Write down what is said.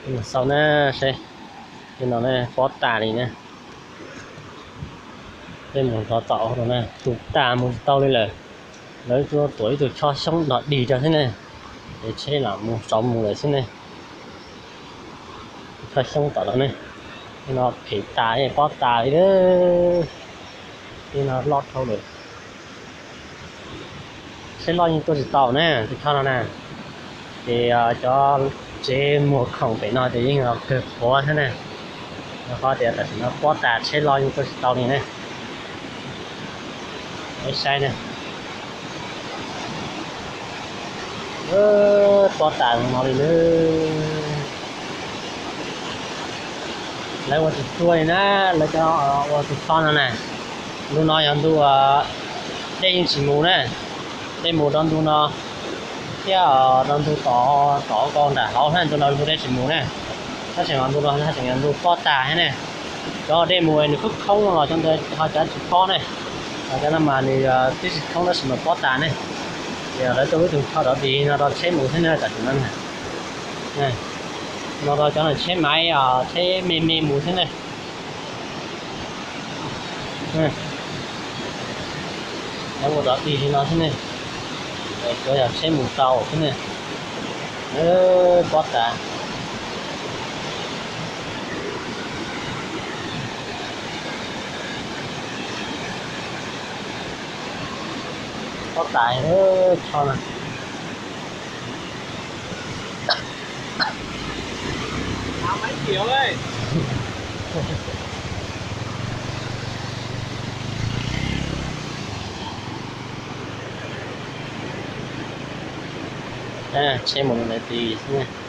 Xaus na, seb, no pob tas li na. Peb mus rov tom no na, tu tas mus tsis tau li lawm. Lawv tuaj ib tug chob xyoob dog dig rau xwb ne, ces tsheb los mus tsaus mus lawm xwb ne. Chob xyoob tom no ne, no phem tas pob tas li, tej no loj dhau lawm. Tsheb loj yeej tuaj tsis tau na, tus chob no na. Ces cov tsev muag khoom pem no ces yeej los kawg qhuav thiab na. Rau qhov tias tam sim no pob tas tsheb loj yeej tuaj tsis tau li ne. Saib ne, pob tas no li na. Lawv ua tsis tau li na, lawv cov ua tus chob no na. Ntu no yog ntu dej yeej tsis mus na, dej mus rau ntu no thiab rau ntu tod, tod ko nram hauv na, ntu no ntu dej tsis mus na. Tab sis mas ntu no tab sis yog ntu pob tas thiab ne. Cov dej mus nws khoob khoob los cov ntawd ho cov tsis pob ne, cov no mas nws twb tsis khoob tab sis mas pob tas ne. Ces lawv tuaj ib tug chob dog dig no rau tsheb mus xwb na tam sim no. No rau cov tsheb maiv, tsheb me me mus xwb ne. Lawv ua dog dig li no xwb ne, tsuav yog tsheb mus tau xwb ne. Pob tas, pob tas, chob no. Tsheb mus li ntawd xwb.